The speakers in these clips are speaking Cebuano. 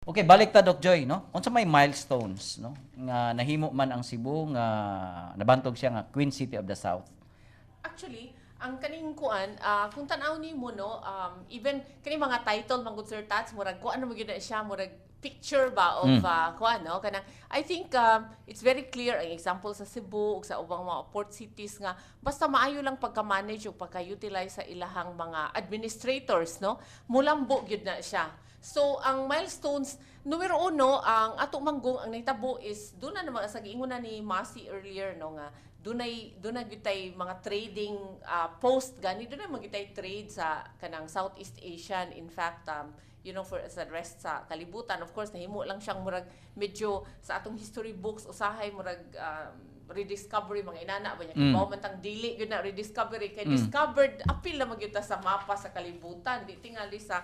Okay, balik ta, Doc Joy, no? Unsa may milestones, no, nga nahimo man ang Cebu nga nabantog siya nga Queen City of the South? Actually, ang kaning kuan, kung tan-aw nimo, no, even kani mga title man gud, Sir Tats, murag kuan mo gyud na siya, murag picture ba of kuan, no, kanang I think it's very clear ang example sa Cebu ug sa ubang mga port cities nga basta maayo lang pagka-manage ug pagka-utilize sa ilahang mga administrators, no, mulambo gyud na siya. So, ang milestones, numero uno, ang ato manggong ang nahitabo is, doon na naman, sa giingon na ni Masi earlier, no, nga, dunay gyud tay mga trading post gani, dunay man gyud tay trade sa kanang Southeast Asian, in fact, for sa rest sa kalibutan. Of course, nahimo lang siyang murag medyo sa atong history books usahay murag rediscovery, mga inana ba niya, mm. Man tang dili gyud na rediscovery kay discovered, apil na magyud ta sa mapa sa kalibutan, di tingali sa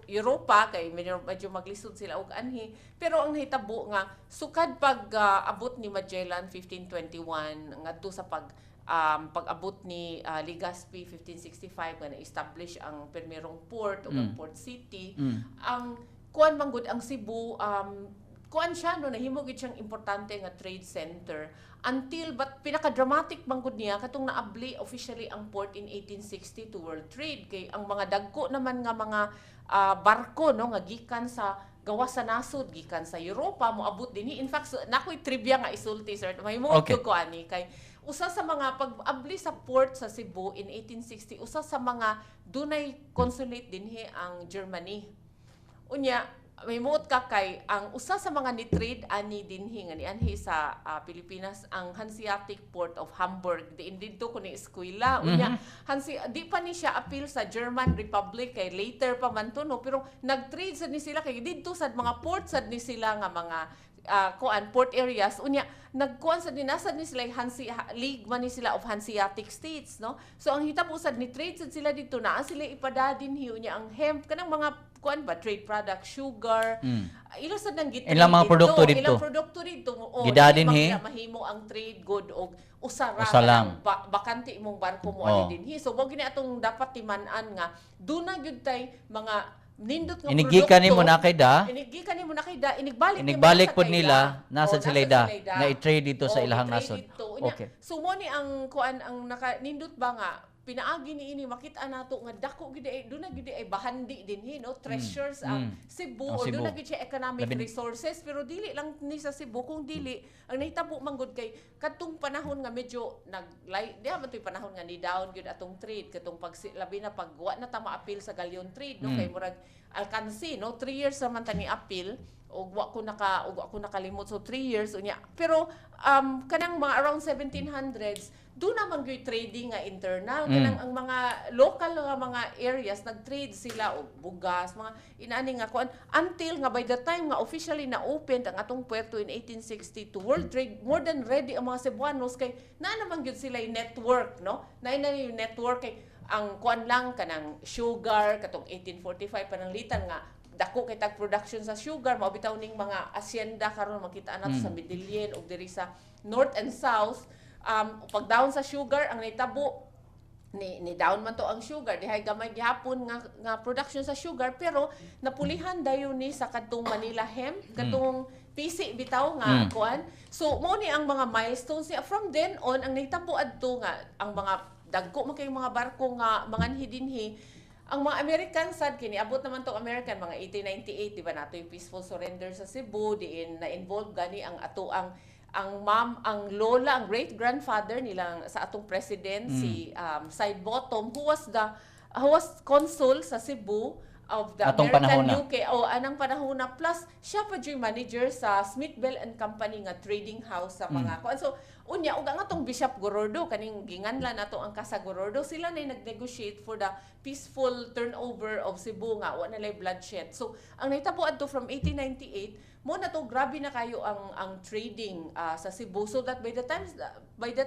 Europa kay medyo maglisod sila og anhi. Pero ang nahitabo nga sukad pag abot ni Magellan 1521 ngadto sa pag-abot ni Legazpi 1565 nga na-establish ang permerong port o ang port city, ang kuan man gud ang Cebu, kuan siya, no, nahimo gid siyang importante nga trade center until, but pinaka-dramatic man gud niya katong naabli officially ang port in 1860 to world trade, kay ang mga dagko naman nga mga barko, no, nga gikan sa gawas sa nasod, gikan sa Europa, moabot dinhi. In fact, so, nakoy trivia nga isulti, sir, mahimo ko ani kay usa sa mga pag-abli sa port sa Cebu in 1860, usa sa mga dunay consulate dinhi ang Germany. Unya, may muot ka kay ang usa sa mga ni-trade ani dinhi nga nianhi sa Pilipinas ang Hanseatic Port of Hamburg, diin didto ko ni eskwela. Unya, Hansi di pa ni siya appeal sa German Republic kay later pa man to, no, pero nag-trade sad ni sila kay didto sad mga port sad ni sila nga mga kuan port areas. Unya, nagkuan sad ni, nasad ni sila Hansi League man ni sila of Hanseatic States, no. So ang hitabo sad ni trade sad sila didto, naa sila ipada dinhi. Unya, ang hemp, kanang mga kuan ba, trade product, sugar, ila sad nang gitrade. Ilang mga produkto didto. Ilang produkto didto o Gida dili dinhi. Mahimo ang trade good og usa ra Usa lang. kanang bakante imong barko mo ani dinhi. So mo gini atong dapat timan-an nga duna gyud tay mga nindot nga Inigikan produkto. Nimo na kay da. Inigikan nimo na kay da, inigbalik nimo Inigbalik nasa pod kay nila, da. nasa Oh, sila nasa da, sila da. nga i-trade dito sa Oh, ilahang i-trade nasod. dito. Unya, so mo ni ang kuan ang naka nindot ba nga pinaagi ni ini makita nato nga dako gid ay duna gid ay bahandi dinhi, no, treasures ang Cebu Ang or Cebu. duna gid siya economic resources. Pero dili lang ni sa Cebu, kung dili ang nahitabo man gud kay kadtong panahon nga medyo nag di man to'y panahon nga ni down gyud atong trade katong pag labi na pag wa na ta maapil sa galleon trade, no, kay murag alkansi, no, 3 years naman ta ni apil og wa ko nakalimot. So 3 years unya, pero kanang mga around 1700s do naman gyud trading nga internal, kanang ang mga local nga mga areas nag-trade sila og bugas, mga inani nga kuan, until nga by the time nga officially na opened ang atong puerto in 1860 to world trade, more than ready ang mga Cebuanos kay naa naman gyud sila yung network, no, naa na yung network kay ang kuan lang kanang sugar katong 1845 pananglitan nga dako kay tag production sa sugar, mao bitaw ning mga asyenda karon makita nato sa Medellin ug diri sa north and south. Pag down sa sugar, ang nahitabo ni down man to ang sugar dihay, gamay gihapon nga production sa sugar, pero napulihan dayon ni sa kadtong Manila hemp, katong pisi bitaw nga kuan. So mo ni ang mga milestones niya. From then on, ang nahitabo adto nga ang mga dagko man kayong mga barko nga manganhi dinhi, ang mga American sad kini abot naman tong American mga 1898, di ba, nato yung peaceful surrender sa Cebu, diin na involved gani ang ato ang mom, ang lola, ang great grandfather nilang sa atong president, si Sidebottom, who was consul sa Cebu of the Atong American panahon na. UK o anang panahon na, plus siya pa yung manager sa Smith Bell and Company nga trading house sa mga kuan. So unya ug ang atong Bishop Gorordo, kaning ginganlan nato ang Casa Gorordo, sila na yung nag-negotiate for the peaceful turnover of Cebu nga wa na lay bloodshed. So ang nahitabo adto from 1898 mo na to, grabe na kayo ang trading sa Cebu, so that by the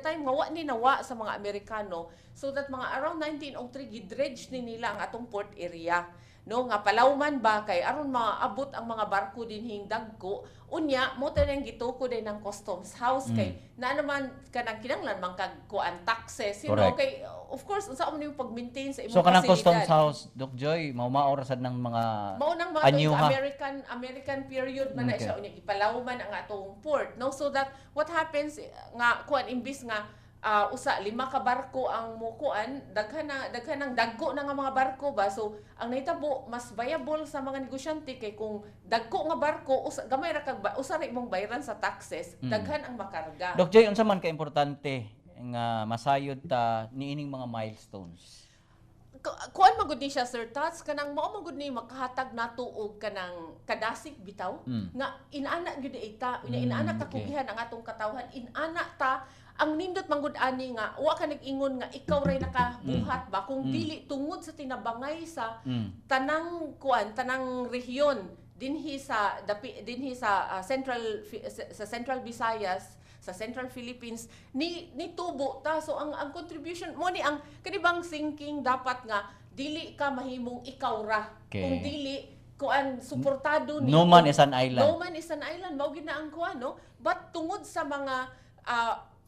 time nga wa ni nawa sa mga Amerikano, so that mga around 1903 gidredge ni nila ang atong port area. no, nga palawman ba kay aron maabot ang mga barko dinhing dagko. Unya mo tanang gitukod din ng customs house kay na naman kanang kinanglan man kag kuan taxes Correct. kay of course unsa man yung pag-maintain sa imong So kanang pasilidad. customs house, Doc Joy, mao ra sad ng mga Mao nang mga anyuha. tuig American American period man na siya, unya gipalawman ang atong port, no? So that what happens eh, nga kuan, imbis nga usa lima ka barko ang mukuan, daghan na daghan ng dagko na nga mga barko ba. So ang nahitabo, mas viable sa mga negosyante kay kung dagko nga barko, usa gamay ra kag usa ra imong bayaran sa taxes, daghan ang makarga. Doc Joy, unsa man ka importante nga masayod ta niining mga milestones? Kuan man gud ni siya, Sir Tats, kanang mao man gud ni makahatag nato og kanang kadasig bitaw nga inana gyud ita unya inana kakugihan ang atong katawhan, inana ta. Ang nindot man gud ani nga wa ka nag-ingon nga ikaw ray nakabuhat ba kung dili tungod sa tinabangay sa tanang kuan, tanang rehiyon dinhi sa dapi, dinhi sa central sa Central Visayas, sa Central Philippines, ni nitubo ta. So ang contribution mo ni ang kanibang thinking dapat nga dili ka mahimong ikaw ra kung dili kuan suportado ni No man is an island. No man is an island, mao gyud na ang kuan, no? But tungod sa mga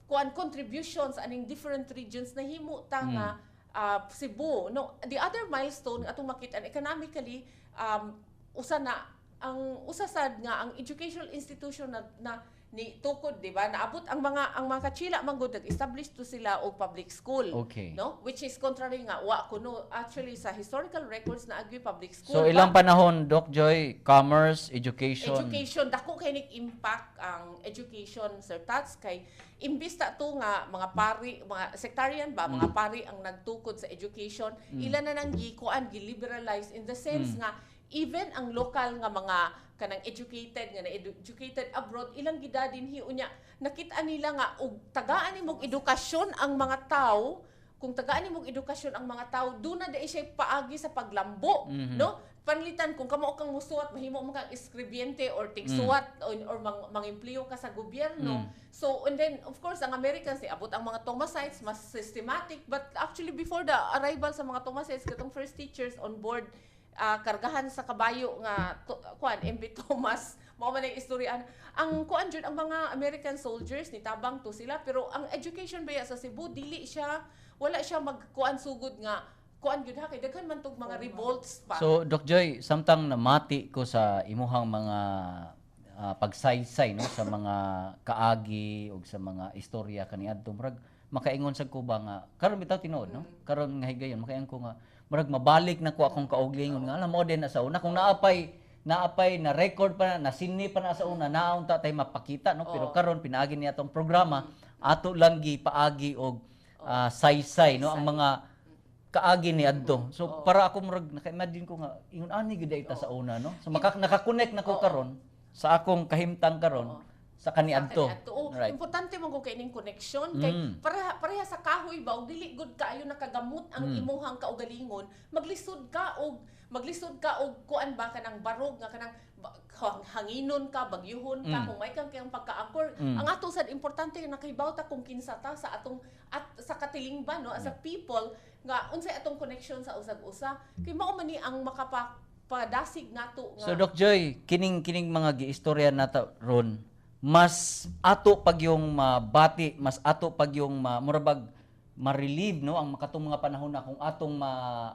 kuan contributions aning different regions, nahimo ta nga Cebu, no? The other milestone atong makita economically, usa na ang usa sad nga ang educational institution na ni tukod, di ba? Naabot ang mga kachila man gud, nag-establish to sila og public school, no? Which is contrary nga wa kuno actually sa historical records na agui public school So ba. Ilang panahon, Doc Joy, commerce, education. Education, dako kay nig impact ang education, Sir Tats, kay imbis ta to nga mga pari, mga sectarian ba, mga pari ang nagtukod sa education, ila na nang gikuan, gi-liberalize in the sense nga even ang local nga mga kanang educated nga na educated abroad, ilang gida dinhi. Unya nakita nila nga og tagaan nimog edukasyon ang mga tao, kung tagaan nimog edukasyon ang mga tao, doon na dai siya paagi sa paglambo, no? Panlitan kung kamo kang musuwat, mahimo mo kang eskribyente or tigsuwat or mangempleo ka sa gobyerno. So and then of course ang Americans ni abot ang mga Thomasites, mas systematic. But actually before the arrival sa mga Thomasites, katong first teachers on board, kargahan sa kabayo nga kuan MV Thomas, mao man ang istorya. Ang kuan jud, ang mga American soldiers ni tabang to sila, pero ang education baya sa Cebu dili siya, wala siya magkuan sugod nga kuan gyud ha, kay daghan man tog mga revolts pa. So, Doc Joy, samtang namati ko sa imuhang mga pagsaysay, no, sa mga kaagi ug sa mga istorya kaniadto, murag makaingon sad ko ba nga karon bitaw tinuod, no? Karon nga higayon makaingon ko nga murag mabalik na ko akong kaugalingon nga alam mo din na sa una kung naapay na record pa na sini pa na sa una naunta tay mapakita, no? Pero karon pinaagi niya atong programa, ato lang gi paagi og saysay, no, ang mga kaagi ni adto. So para ako murag naka-imagine ko nga ingon ani gyud ita sa una, no? So naka-connect na ko karon sa akong kahimtang karon sa kaniadto. Kaniadto. Oh, importante man ko kay ning connection kay pareha sa kahoy ba, og dili gud kaayo nakagamot ang imuhang kaugalingon, maglisod ka og kuan ba, kanang barog nga kanang hanginon ka, bagyuhon ka, kung may kang kayang pagka-anchor. Ang ato sad importante nga nakahibaw ta kung kinsa ta sa atong at sa katilingban, no, as a people, nga unsay atong connection sa usag-usa kay mao man ni ang makapadasig nato nga So Doc Joy, kining kining mga giistorya nata ron, mas ato pag yung mabati, mas ato pag yung murabag ma-relieve, no, ang makatong mga panahon na kung atong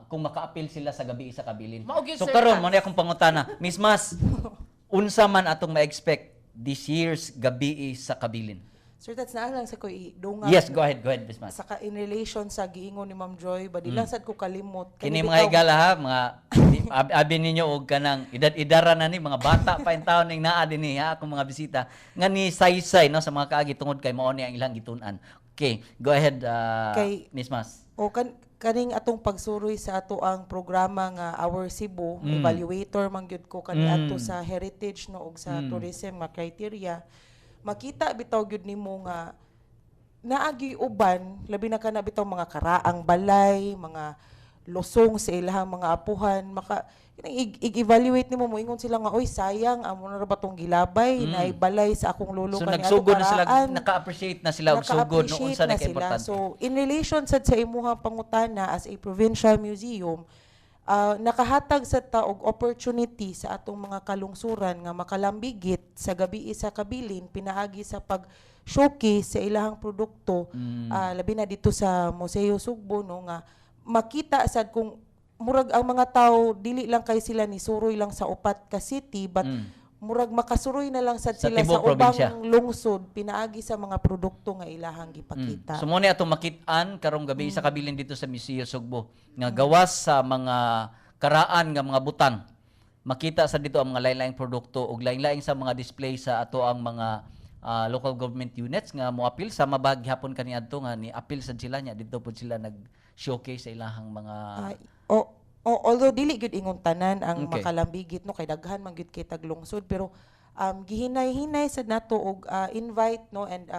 kung makaapil sila sa Gabii sa Kabilin. Mao gyud, So Sir karon Tats. mo na akong pangutana, Miss Mas, unsa man atong ma-expect this year's Gabii sa Kabilin? Sir Tats, naa lang sa ko idungan. Yes, go ahead, Miss Mas. Saka in relation sa giingon ni Ma'am Joy, ba di lang sad ko kalimot. Kini Kani mga bitaw- higala ha, mga abi ninyo og kanang edad-idara na ni mga bata pa in taon ning naa dinhi ha, akong mga bisita nga ni saysay, no, sa mga kaagi tungod kay mao ni ang ilang gitun-an. Okay, go ahead, Miss Mas. O kaning atong pagsuroy sa ato ang programa nga Our Cebu, evaluator man gyud ko kaniadto sa heritage, no, ug sa tourism nga criteria. Makita bitaw gyud nimo nga naagi uban, labi na kana bitaw mga karaang balay, mga losong sa ilahang mga apuhan, maka i-evaluate nimo, moingon sila nga, "Oy, sayang, amo na ra ba tong gilabay, naay balay sa akong lolo So kani ato nagsugod na sila, karaan." naka-appreciate na sila og sugod, no, Naka-appreciate unsa na na sila. ka-importante. So, in relation sad sa imuhang pangutana, as a provincial museum, Nakahatag sa ta og opportunity sa atong mga kalungsuran nga makalambigit sa gabi sa kabilin pinaagi sa pag showcase sa ilahang produkto, labi na dito sa Museo Sugbo, no, nga makita sad kung murag ang mga tao dili lang kay sila ni suroy lang sa upat ka city, but murag makasuroy na lang sad Sa sila sa tibuok ubang probinsya. lungsod pinaagi sa mga produkto nga ilahang gipakita. So mo ni atong makit-an karong gabi sa kabilin dito sa Museo Sugbo nga gawas sa mga karaan nga mga butang, makita sa dito ang mga lain-laing produkto ug lain-laing sa mga display sa ato ang mga local government units nga moapil sa mabag gihapon kaniadto nga ni apil sad sila nya didto pud sila nag showcase sa ilahang mga Ay, o although dili gyud ingon tanan ang makalambigit, no, kay daghan man gyud kay tag lungsod, pero gihinay-hinay sad nato og invite, no, and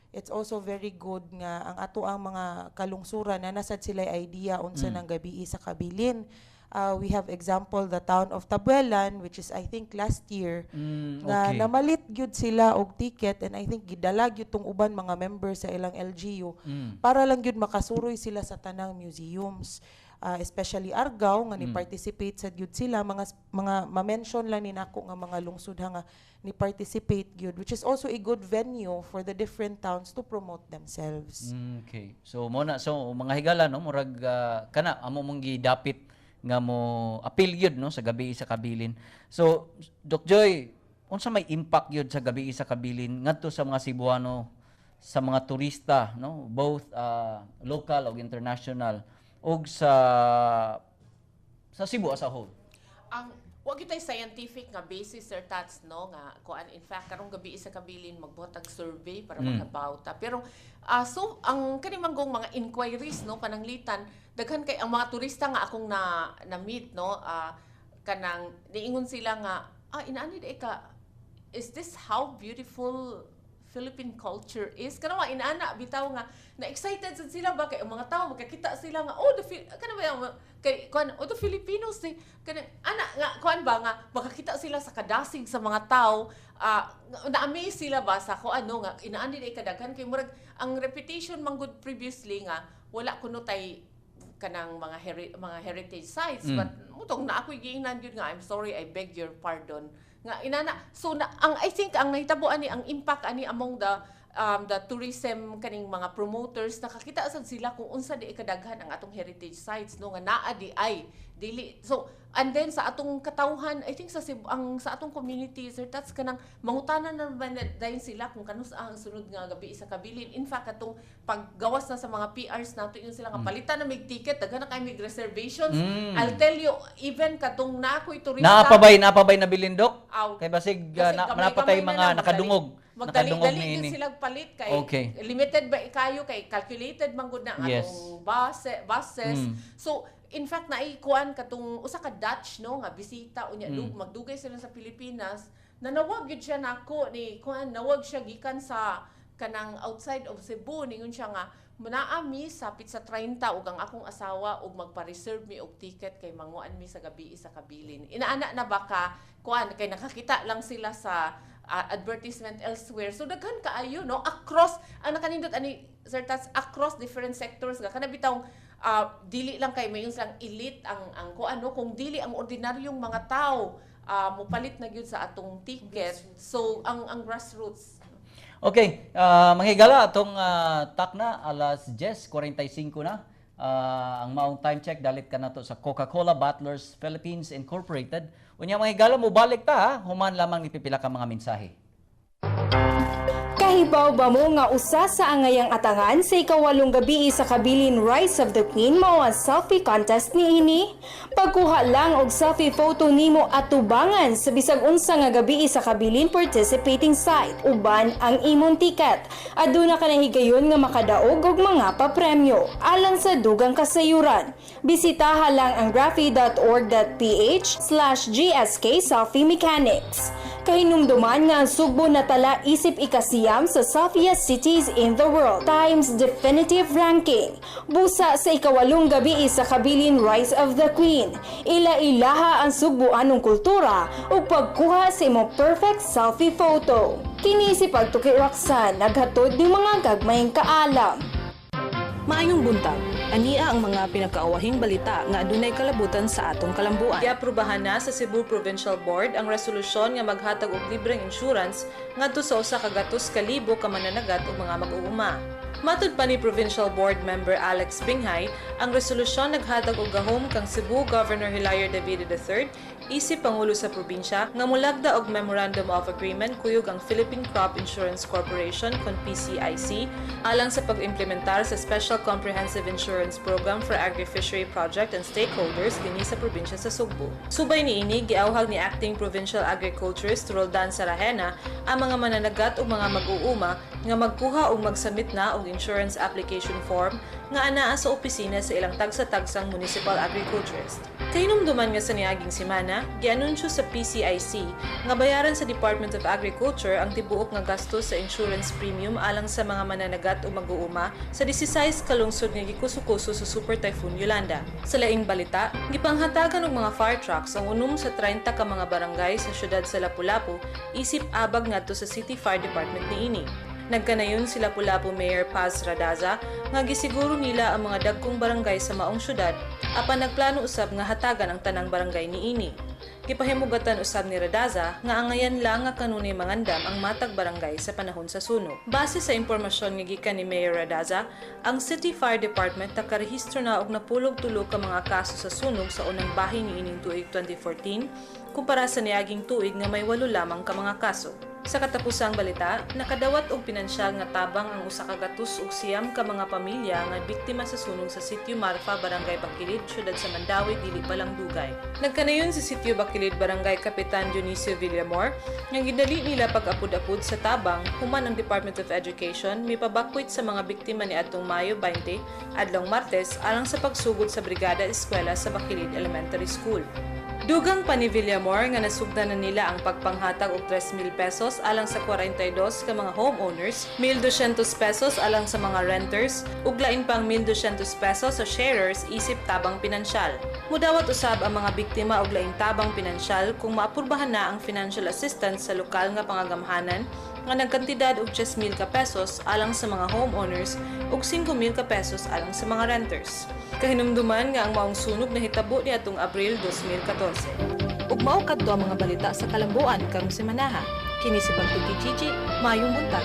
it's also very good nga ang ato ang mga kalungsuran na nasad sila idea unsa nang gabi sa kabilin. We have example the town of Tabuelan, which is I think last year, nga namalit gyud sila og ticket, and I think gidala gyud tong uban mga members sa ilang LGU para lang gyud makasuroy sila sa tanang museums. Especially Argao nga ni participate sad gyud sila, mga ma-mention lang ni nako nga mga lungsod ha nga ni participate gyud, which is also a good venue for the different towns to promote themselves. Okay. So mo na, so mga higala, no, murag kana amo mong gidapit nga mo apil gyud, no, sa gabi sa kabilin. So Doc Joy, unsa may impact gyud sa gabi sa kabilin ngadto sa mga Cebuano, sa mga turista, no, both local ug international, ug sa Cebu as a whole? Ang wa gyud tay scientific nga basis, Sir Tats, no, nga kuan. In fact, karong gabi sa kabilin magbuhat og survey para makabaw ta, pero so ang kani manggong mga inquiries, no, pananglitan daghan kay ang mga turista nga akong na na meet, no, kanang niingon sila nga inaani di ka, is this how beautiful Philippine culture is? Kana mga inaana bitaw nga na excited sad sila ba kay ang mga tao makakita sila nga, oh, the kana ba yung kay kuan, oh, the Filipinos eh, kana ana nga kuan ba nga makakita sila sa kadasig sa mga tao, na-amaze sila ba sa kuan, no, nga inaani di kadaghan kay murag ang reputation man gud previously nga wala kuno tay kanang mga heritage sites, but mutong na ako'y giingnan gyud nga, I'm sorry, I beg your pardon, nga inana. So na, ang I think ang nahitabo ani, ang impact ani among the tourism kaning mga promoters, nakakita sad sila kung unsa di kadaghan ang atong heritage sites, no, nga naa di ay dili. So and then sa atong katawhan, I think sa Cebu, ang sa atong community, Sir Tats, kanang mangutana na ba na dayon sila kung kanus ang sunod nga gabi sa kabilin. In fact, atong paggawas na sa mga PRs nato yun sila nga palitan na mig ticket, daghan na kay mig reservations. I'll tell you, even katong na ako'y turista. Naa pa bay nabilin, Dok? Aw. Kay basig Kasi na, gamay-gamay napatay na mga lang, nakadungog. Nakadungog magdali-dali ni gyud ini. silang palit kay limited ba kayo kay calculated man gud na ang atong buses. So in fact, naikuan katong usa ka Dutch, no, nga bisita unya, magdugay sila sa Pilipinas, nanawag gyud siya nako ni kuan, nawag siya gikan sa kanang outside of Cebu. Ningon siya nga naa mi sapit sa 30 ug ang akong asawa ug magpa-reserve mi og ticket kay manguan mi sa gabi sa kabilin. Inaana na ba ka kuan kay nakakita lang sila sa advertisement elsewhere. So daghan kaayo, no, across ang nakanindot ani, Sir Tats, across different sectors nga kana bitawng dili lang kay mayon silang elite ang kuan, no, kung dili ang ordinaryong mga tao mopalit na gyud sa atong ticket. So ang grassroots. Okay, mga higala, atong takna alas 10:45 na. Ang maong time check dalit ka nato sa Coca-Cola Bottlers Philippines Incorporated. Unya, mga higala, mobalik ta ha, human lamang ni pipila ka mga mensahe. Kahibaw ba mo nga usa sa angayang atangan sa ikawalong gabi sa kabilin Rise of the Queen mao ang selfie contest niini? Pagkuha lang og selfie photo nimo at tubangan sa bisag unsa nga gabi sa kabilin participating site uban ang imong ticket. Aduna ka na higayon nga makadaog og mga papremyo alang sa dugang kasayuran. Bisitaha lang ang graphy.org.ph/GSK selfie mechanics. Kahinumduman nga ang Sugbo natala isip 9 sa Selfiest Cities in the World Times Definitive Ranking. Busa sa 8 gabi sa kabilin Rise of the Queen. Ila-ilaha ang Sugbuanong kultura ug pagkuha sa imong perfect selfie photo. Kini si Pagtuki Roxanne, naghatod ng mga gagmayng kaalam. Maayong buntag. Ania ang mga pinakaawahing balita nga adunay kalabutan sa atong kalambuan. Giaprobahan na sa Cebu Provincial Board ang resolusyon nga maghatag og libreng insurance ngadto sa 100,000 ka mananagat ug mga mag-uuma. Matud pa ni Provincial Board Member Alex Binghay, ang resolusyon naghatag og gahom kang Cebu Governor Hilario Davide III isip pangulo sa probinsya nga mulagda og Memorandum of Agreement kuyog ang Philippine Crop Insurance Corporation kon PCIC alang sa pag-implementar sa Special Comprehensive Insurance Program for Agri-Fishery Project and stakeholders dinhi sa probinsya sa Sugbo. Subay niini, giawhag ni Acting Provincial Agriculturist Roldan Sarahena ang mga mananagat ug mga mag-uuma nga magkuha ug magsubmit na og insurance application form nga anaa sa opisina sa ilang tagsa-tagsang municipal agriculturist. Kahinumduman nga sa niaging semana, gianunsyo sa PCIC nga bayaran sa Department of Agriculture ang tibuok nga gastos sa insurance premium alang sa mga mananagat o mag-uuma sa 16 ka lungsod nga gikuso-kuso sa Super Typhoon Yolanda. Sa laing balita, gipanghatagan og mga fire trucks ang 6 sa 30 ka mga barangay sa syudad sa Lapu-Lapu isip abag ngadto sa City Fire Department niini. Nagkanayon si Lapu-Lapu Mayor Paz Radaza nga gisiguro nila ang mga dagkong barangay sa maong syudad apan nagplano usab nga hatagan ang tanang barangay niini. Gipahimugatan usab ni Radaza nga angayan lang nga kanunay mangandam ang matag barangay sa panahon sa sunog. Base sa impormasyon nga gikan ni Mayor Radaza, ang City Fire Department nakarehistro na og 93 ka mga kaso sa sunog sa unang bahin niining tuig 2014 kumpara sa niaging tuig nga may 8 lamang ka mga kaso. Sa katapusang balita, nakadawat og pinansyal nga tabang ang 109 ka mga pamilya nga biktima sa sunog sa Sitio Marfa, Barangay Bakilid, syudad sa Mandaue, dili pa lang dugay. Nagkanayon si Sitio Bakilid Barangay Kapitan Dionisio Villamor nga gidali nila pag-apud-apud sa tabang human ang Department of Education mipabakwit sa mga biktima niadtong Mayo 20, adlong Martes, alang sa pagsugod sa Brigada Eskwela sa Bakilid Elementary School. Dugang pa ni Villamor nga nasugdan na nila ang pagpanghatag og 3,000 pesos alang sa 42 ka mga homeowners, 1,200 pesos alang sa mga renters, ug lain pang 1,200 pesos sa sharers isip tabang pinansyal. Mudawat usab ang mga biktima og laing tabang pinansyal kung maapurbahan na ang financial assistance sa lokal nga pangagamhanan nga nagkantidad og 10,000 ka pesos alang sa mga homeowners ug 5,000 ka pesos alang sa mga renters. Kahinumduman nga ang maong sunog nahitabo niadtong Abril 2014. Ug mao kadto ang mga balita sa kalambuan karong semanaha. Kini si Pagtuki Chichi, maayong buntag.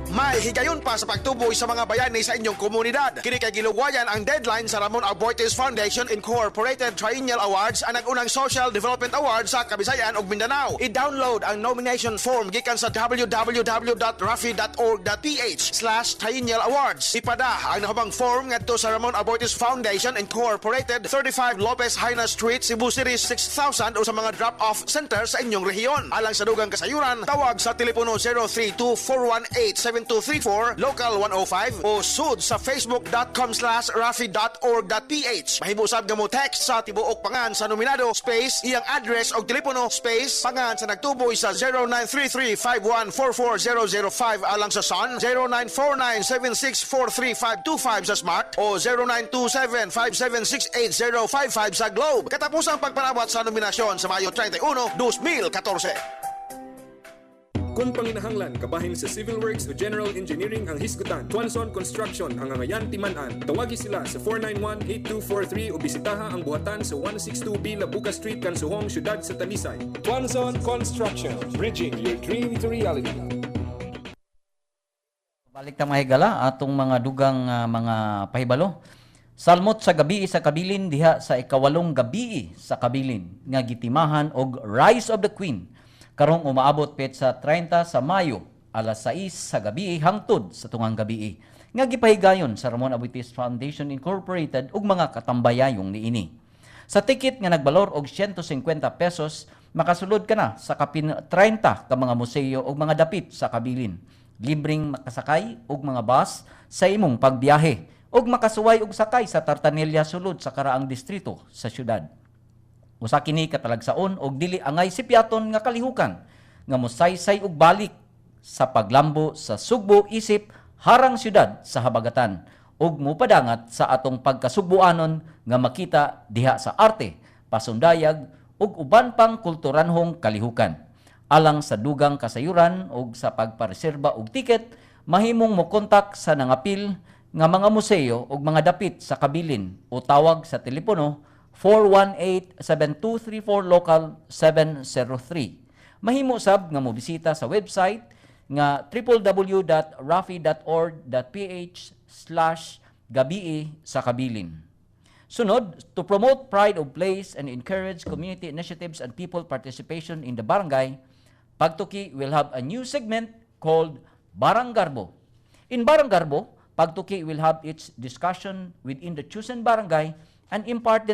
May higayon pa sa pagtuboy sa mga bayani sa inyong komunidad. Kini kay giluwayan ang deadline sa Ramon Aboitiz Foundation Incorporated Triennial Awards, ang nag-unang Social Development Award sa Kabisayan ug Mindanao. I-download ang nomination form gikan sa www.rafi.org.ph/triennialawards. Ipada ang nahubang form ngadto sa Ramon Aboitiz Foundation Incorporated, 35 Lopez Jaena Street, Cebu City 6000 o sa mga drop-off center sa inyong rehiyon. Alang sa dugang kasayuran, tawag sa telepono 032-418-7234, local 105 o sud sa facebook.com/rafi.org.ph. Mahimo usab nga mo text sa tibuok pangan sa nominado space iyang address og telepono space pangan sa nagtuboy sa 0933-5144005 alang sa Sun, 0949-7643525 sa Smart o 0927-5768055 sa Globe. Katapusang pagpanawat sa nominasyon sa Mayo 31, 2014. Kung panginahanglan kabahin sa civil works o general engineering ang hisgutan, Tuanson Construction ang angayan timan-an. Tawagi sila sa 491-8243 o bisitaha ang buhatan sa 162B Labuca Street, Kansuhong, Syudad sa Talisay. Tuanson Construction, bridging your dream to reality. Balik ta, mga higala, atong mga dugang mga pahibalo. Salmot sa gabi sa kabilin diha sa 8 gabi sa kabilin nga gitimahan og Rise of the Queen karong umaabot petsa 30 sa Mayo, alas 6 sa gabi hangtod sa tungang gabi, nga gipahigayon sa Ramon Aboitiz Foundation Incorporated ug mga katambayayong niini. Sa ticket nga nagbalor og 150 pesos, makasulod ka na sa kapin 30 ka mga museo ug mga dapit sa kabilin. Libreng makasakay og mga bus sa imong pagbiyahe ug makasuway og sakay sa tartanilya sulod sa karaang distrito sa syudad. Usa kini katalagsaon og dili angay sipyaton nga kalihukan nga mosaysay og balik sa paglambo sa Sugbo isip harang syudad sa habagatan ug mopadangat sa atong pagkasugbuanon nga makita diha sa arte, pasundayag ug uban pang kulturanhong kalihukan. Alang sa dugang kasayuran ug sa pagpareserba og tiket, mahimong mokontak sa nangapil nga mga museo ug mga dapit sa kabilin o tawag sa telepono 418-7234 local 703. Mahimo sab nga mobisita sa website nga www.rafi.org.ph/gabiisakabilin. Sunod, to promote pride of place and encourage community initiatives and people participation in the barangay, Pagtuki will have a new segment called Baranggarbo. In Baranggarbo, Pagtuki will have its discussion within the chosen barangay and impart the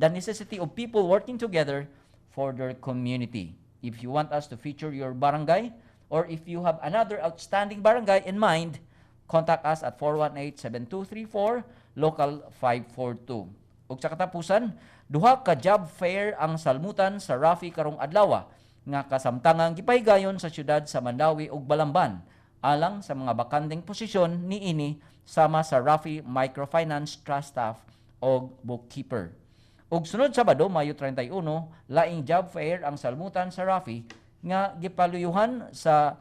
necessity of people working together for their community. If you want us to feature your barangay, or if you have another outstanding barangay in mind, contact us at 418-7234, local 542. Ug sa katapusan, duha ka job fair ang salmutan sa Rafi karong adlaw nga kasamtangang gipahigayon sa syudad sa Mandaue ug Balamban alang sa mga bakanteng posisyon niini sama sa Rafi Microfinance Trust Staff og bookkeeper. Ug sunod Sabado, Mayo 31, laing job fair ang salmutan sa Rafi nga gipaluyuhan sa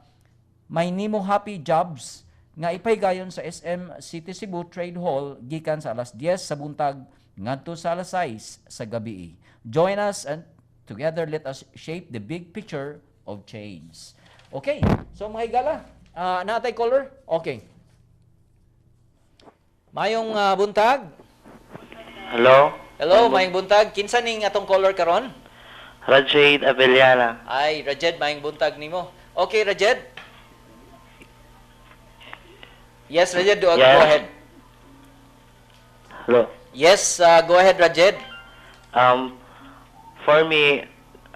Maynimo Happy Jobs nga ipahigayon sa SM City Cebu Trade Hall gikan sa alas 10 sa buntag ngadto sa alas 6 sa gabi. Join us and together let us shape the big picture of change. Okay, so mga higala, naa tay caller? Okay. Mayong buntag. Hello? Hello, mayong buntag. Kinsa ning atong caller karon? Rajade Abellana. Ay, Rajed, mayong buntag nimo. Okay, Rajed. Yes, Rajed, go Yes. ahead. Hello. Yes, go ahead, Rajed. For me,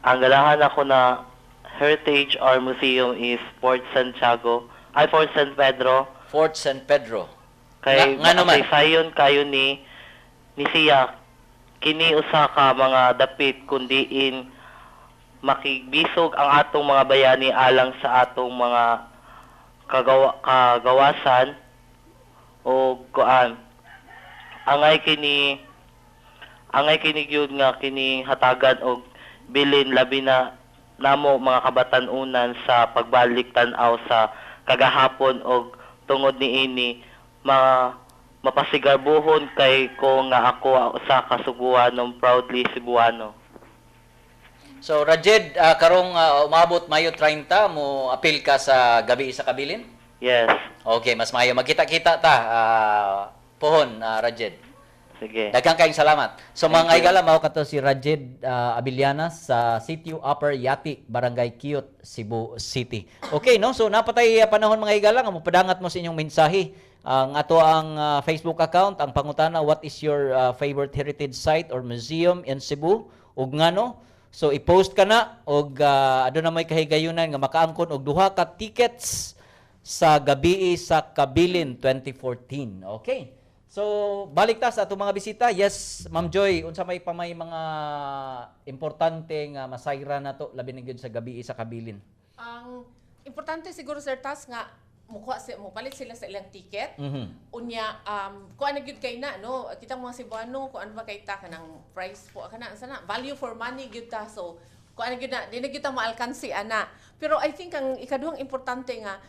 ang ganahan ako na heritage or museum is Fort Santiago, ay, Fort San Pedro. Fort San Pedro. Kay Nga naman? Makasaysayon kayo ni siya, kini usa ka mga dapit kundiin makigbisog ang atong mga bayani alang sa atong mga kagawasan o kuan. Angay kini gyud nga kini hatagan og bilin, labi na namo mga kabatan-unan, sa pagbalik tan-aw sa kagahapon, og tungod niini mga mapasigarbuhon kay ko nga ako sa ka Subuano, proudly Cebuano. So, Rajed, karong umabot Mayo 30, mo apil ka sa Gabi sa Kabilin? Yes. Okay, mas maayo magkita-kita ta pohon, Rajed. Sige. Daghang kayong salamat. So mga Thank you. higala, mao kato si Rajed Abiliana sa Sitio Upper Yati, Barangay Kiyot, Cebu City. Okay, no? So napatay panahon, mga higala, nga mopadangat mo sa inyong mensahe. Ang ato ang Facebook account, ang pangutana, what is your favorite heritage site or museum in Cebu? Ug ngano? So i-post ka na og aduna may kahigayunan nga makaangkon og duha ka tickets sa Gabii sa Kabilin 2014. Okay. So, balik ta sa atong mga bisita. Yes, Ma'am Joy, unsa may pa may mga importante nga masayra nato labi na gyud sa Gabii sa Kabilin? Ang importante siguro, Sir Tas, nga mukuha si mo palit sila sa ilang ticket. Unya kuan na gyud kay na, no, kitang mga Cebuano, kuan ba kay ta, kanang price po kana sana, value for money gyud ta, so kuan na gyud na, di na gyud ta maalkansi ana. Pero I think ang ikaduhang importante nga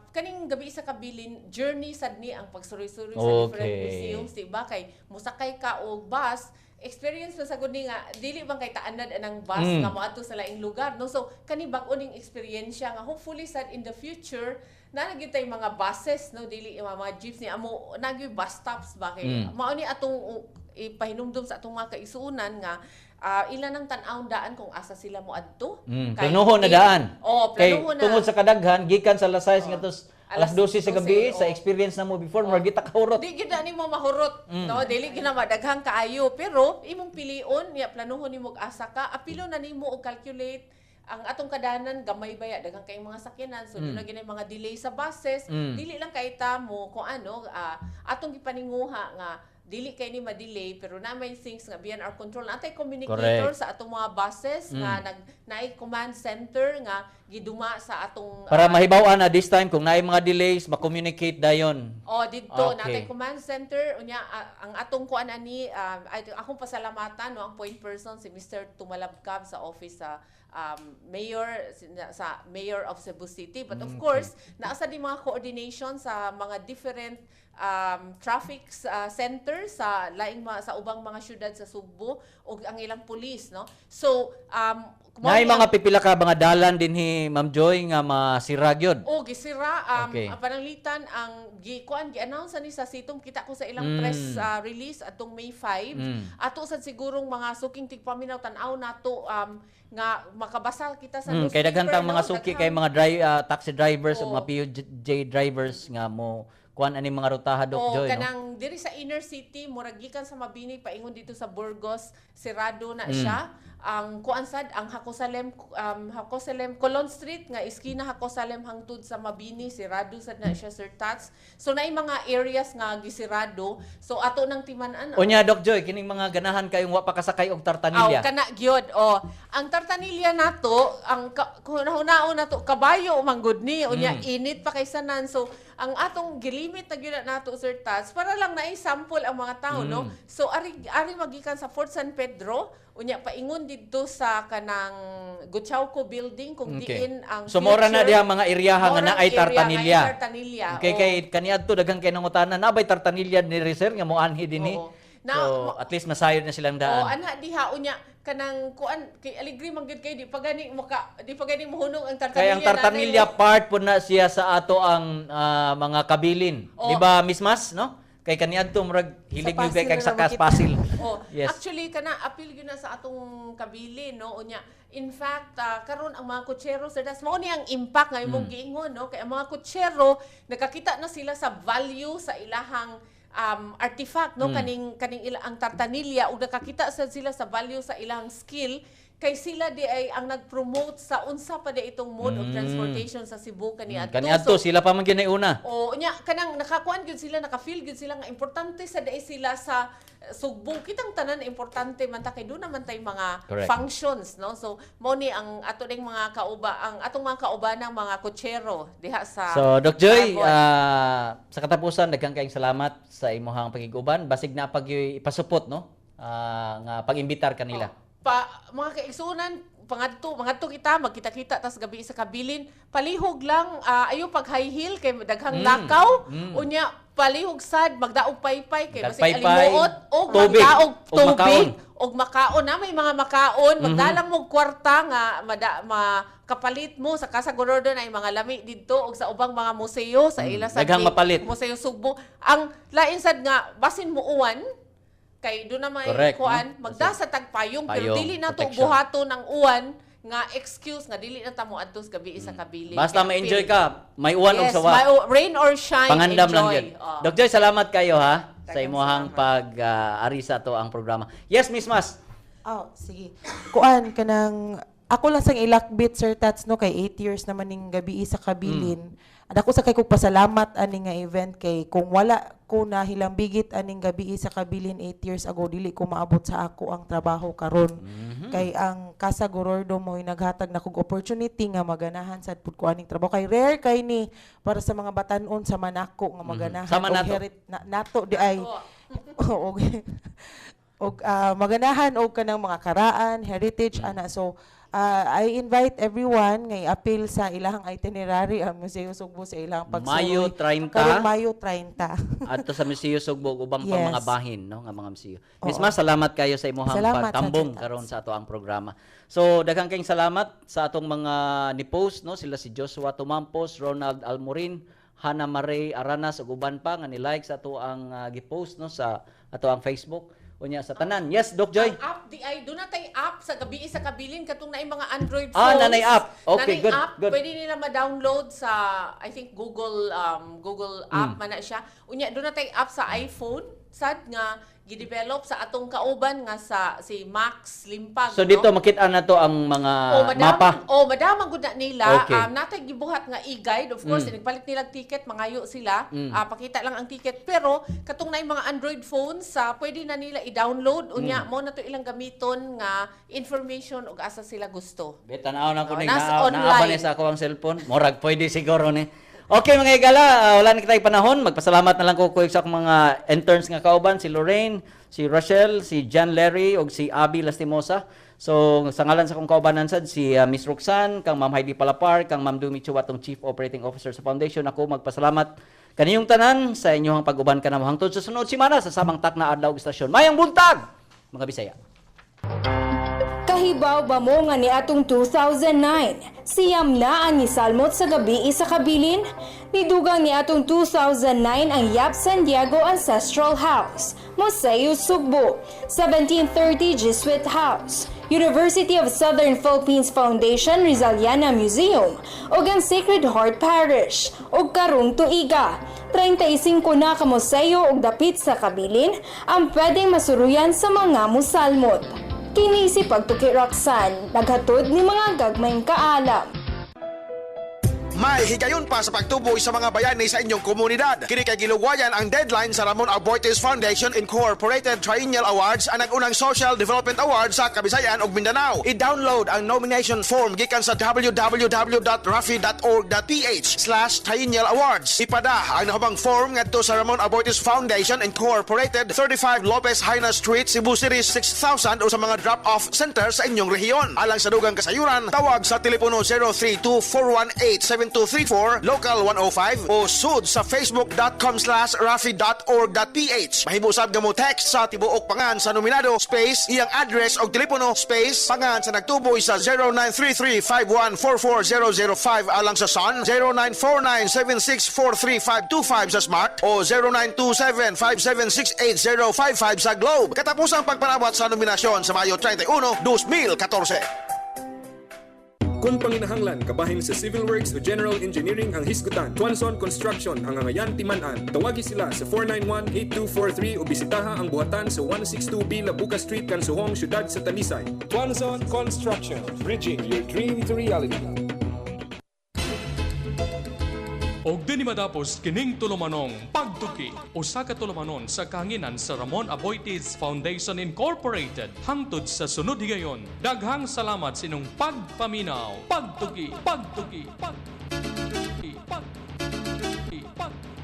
kaning Gabi sa Kabilin journey sad ni ang pagsuroy-suroy sa different museums, di ba, kay musakay ka og bus, experience na sagud ni nga dili bang kay taanad anang bus nga moadto sa laing lugar, no? So kani bag-o ning eksperyensya nga hopefully sad in the future na gyud tay mga buses, no, dili yung mga jeeps ni amo na gyud bus stops ba, kay mao ni atong ipahinumdum sa atong mga kaisuunan nga ila nang tan-awon daan kung asa sila moadto. Planuhon na daan. Oh, Kay planuhon na. tungod sa kadaghan gikan sa alas 6 ngadto alas Alas 12 sa gabi, 12, sa oh. experience na mo before, murag di ta kahurot. Di gyud na nimo mahurot, no? Dili gyud na madaghang kaayo, pero imong pilion ya, planuhon nimo og asa ka, apilo na nimo og calculate ang atong kadanan, gamay baya, daghang kayong mga sakyanan, so mm. na mga delay sa buses. Dili lang kay ta mo kung ano, atong gipaninguha nga dili kay ni ma-delay, pero na may things nga beyond our control. Natay communicator sa atong mga buses nga nag naay command center nga giduma sa atong Para mahibaw-an na this time kung naay mga delays, ma-communicate dayon. Oh, didto natay command center. Unya ang atong kuan ani, ay, akong pasalamatan, no, ang point person si Mr. Tumalabkab sa office sa mayor sa mayor of Cebu City. But of course, naa sa di mga coordination sa mga different traffic center sa laing sa ubang mga syudad sa Sugbo ug ang ilang police, no? So mao Naay ni mga pipila ka mga dalan dinhi, Ma'am Joy, nga masira gyud. O gisira ang pananglitan ang gi kuan gi-announce ni sa Sitom, kita ko sa ilang press release atong May 5. Ato sad sigurong mga suking tigpaminaw, tan-aw nato nga makabasa kita sa Kay daghan newspaper, tang mga no? suki kay mga taxi drivers ug Oo. mga PUJ drivers nga mo kuan ani mga rutaha, Doc O Joy, no? kanang diri sa inner city, murag gikan sa Mabini paingon dito sa Burgos, sirado na siya. Ang kuan sad, ang Jacosalem Colon Street nga iskina Jacosalem hangtod sa Mabini, sirado sad na siya, Sir Tats. So naay mga areas nga gisirado. So ato nang timan-an. Unya, Doc Joy, kining mga ganahan kayong wa pa kasakay og tartanilya. Aw, kana gyud. Oh, ang tartanilya nato, ang hunaon nato kabayo man gud ni, unya init pa kay sanan. So ang atong gilimit na gyud na nato, Sir Tats, para lang naay sample ang mga tao, no? So ari ari magikan sa Fort San Pedro, unya paingon didto sa kanang Gotiaoco building kung diin ang So mora na future- diha mga eryaha nga Mora naay area nga tartanilya. naay tartanilya. Okay, Oo. kay kaniadto daghan kay nangutana, nabay tartanilya ni sir nga moanhi dinhi? Oo. Na, So at least masayod na silang Oh, daan. ana diha unya kanang kuan kay aligri man gyud kay di pa gani mohunong ang tartanilya. Kay ang tartanilya part po na siya sa ato ang mga kabilin. Oo. Di ba, Miss Mas, no? Kay kaniadto murag hilig Sa gyud kay Pasil kag na sa makita. Pasil. Oh, actually kana apil gyud na sa atong kabilin, no? Unya in fact karon ang mga kutsero, Sir Das, mao ni ang impact nga imong giingon, no? Kay ang mga kutsero nakakita na sila sa value sa ilahang artifact, no? Kaning kaning ila ang tartanilya, ug nakakita sad sila sa value sa ilang skill kay sila di ay ang nag-promote sa unsa pa di itong mode of transportation sa Cebu kaniadto. Kaniadto So, sila pa man gyud una. O nya kanang nakakuan gyud sila, naka-feel gyud sila nga importante sa dai sila sa Sugbo. Kitang tanan importante man ta kay doon naman tay mga functions, no? So mo ni ang ato ding mga kauba ang atong mga kaubanang mga kutsero diha sa So, Doc Joy, Dragon. sa katapusan, daghang kayong salamat sa imuhang pagiguban. Basig na pag ipasupot, no? Nga pag-imbitar kanila. Oh, pa mga kaigsunan, pangadto mangadto kita, magkita-kita tas gabi sa kabilin. Palihog lang, ayo pag high heel kay daghang lakaw. Unya palihog sad magdaog paypay kay basig Dagpaypay, alimuot og tubig, magdaog og makaon. tubig og makaon na may mga makaon, magdalang mo kwarta nga makapalit mo sa Casa Gorordo na mga lami didto og sa ubang mga museo sa ila sa Daghang mapalit. Museo Sugbo. Ang lain sad nga basin mo uwan kay do na may kuan, no? magdasa tag payong, pero Payong, dili na to protection. buhaton ang uwan nga excuse nga dili na ta mo adto sa gabi sa kabilin. Basta Kaya ma-enjoy ka, may uwan og Yes, sawa. rain or shine, Pangandam lang enjoy. yun. Oh. Doc Joy, salamat kayo ha sa Daghang imuhang salamat. pag-ari sa ato ang programa. Yes, Miss Mas. Oh, sige. Kuan kanang ako lang sang ilakbit, Sir Tats, no, kay 8 years naman ning gabi sa kabilin. Dako sa kay kog pasalamat ani nga event kay kung wala ko na hilambigit aning gabi sa kabilin 8 years ago, dili ko maabot sa ako ang trabaho karon. Kay ang Casa Gorordo mo'y naghatag na kog opportunity nga maganahan sad pud ko aning trabaho kay rare kay ni para sa mga batan-on sa manako nga maganahan Sama og nato. nato di ay og maganahan og kanang mga karaan, heritage ana. So I invite everyone nga i-appeal sa ilahang itinerary ang Museo Sugbo sa ilahang pagsuroy. Mayo 30. Karong Mayo 30. Adto sa Museo Sugbo ug ubang pa mga bahin, no, nga mga museo. Miss Mas, salamat kayo sa imuhang Salamat, pagtambong Sir Tats. karon sa ato ang programa. So daghang kayong salamat sa atong mga ni-post, no, sila si Joshua Tumampos, Ronald Almorin, Hannah Marie Aranas ug uban pa nga ni-like sa ato ang gi-post, no, sa ato ang Facebook. Unya sa tanan. Yes, Doc Joy. Ang app di ay doon na tay app sa gabi sa kabilin katong naay mga Android phones. Nanay app. Okay, Nanay good, app, good. pwede nila ma-download sa I think Google app man na siya. Unya doon na tay app sa iPhone sad nga gi-develop sa atong kauban nga sa si Max Limpag, So dito no? makita na to ang mga Oh, madam, mapa. Oh, madamang gud na nila. Natay gibuhat nga e-guide. Of course, nagpalit nila og ticket, mangayo sila. Pakita lang ang ticket. Pero katong naay mga Android phones, pwede na nila i-download. Unya mo na to ilang gamiton nga information ug asa sila gusto. Be, tanaw na ko Oh, ni nas naa online. ni sa ako ang cellphone. Murag pwede siguro ni. Okay mga higala, wala na kitay panahon. Magpasalamat na lang ko sa akong mga interns nga kauban, si Lorraine, si Rochelle, si John Larry ug si Abby Lastimosa. So sa ngalan sa akong kaubanan sad si Miss Roxanne, kang Ma'am Heidi Palapar, kang Ma'am Dumi Chua, atong Chief Operating Officer sa Foundation, ako magpasalamat Kaniyong tanan sa inyong pag-uban kanamo hangtod sa sunod semana sa samang takna, adlaw ug istasyon. Maayong buntag, mga Bisaya. Kahibaw ba mo nga niatong 2009, 9 na ang nisalmot sa gabi sa kabilin? Nidugang niatong 2009 ang Yap San Diego Ancestral House, Museo Sugbo, 1730 Jesuit House, University of Southern Philippines Foundation Rizaliana Museum, ug ang Sacred Heart Parish, ug karong tuiga, 35 na ka museo ug dapit sa kabilin ang pwedeng masuruyan sa mga musalmot. Kini si Pagtuki Roxanne, naghatod ni mga gagmayng kaalam. May higayon pa sa pagtuboy sa mga bayani sa inyong komunidad. Kini kay giluwayan ang deadline sa Ramon Aboitiz Foundation Incorporated Triennial Awards, ang nag-unang Social Development Awards sa Kabisayan ug Mindanao. I-download ang nomination form gikan sa www.rafi.org.ph/triennialawards. Ipada ang nahubang form ngadto sa Ramon Aboitiz Foundation Incorporated, 35 Lopez Jaena Street, Cebu City 6000 o sa mga drop-off center sa inyong rehiyon. Alang sa dugang kasayuran, tawag sa telepono 032-418-7234, local 105 o sud sa facebook.com/rafi.org.ph. Mahimo sab nga mo text sa tibuok pangan sa nominado space iyang address og telepono space pangan sa nagtuboy sa 0933-5144005 alang sa Sun, 0949-7643525 sa Smart o 0927-5768055 sa Globe. Katapusang pagpanawat sa nominasyon sa Mayo 31, 2014. Kung panginahanglan kabahin sa civil works o general engineering ang hisgutan, Tuanzon Construction ang angayan timan-an. Tawagi sila sa 491-8243 o bisitaha ang buhatan sa 162B Labuca Street, Kansuhong, Siyudad sa Talisay. Tuanzon Construction, bridging your dream to reality. Og dinhi matapos kining tulumanong Pagtuki, usa ka tulumanon sa kahanginan sa Ramon Aboitiz Foundation Incorporated. Hangtod sa sunod higayon. Daghang salamat sa inyong pagpaminaw. Pagtuki, pagtuki, pagtuki, pagtuki, pagtuki.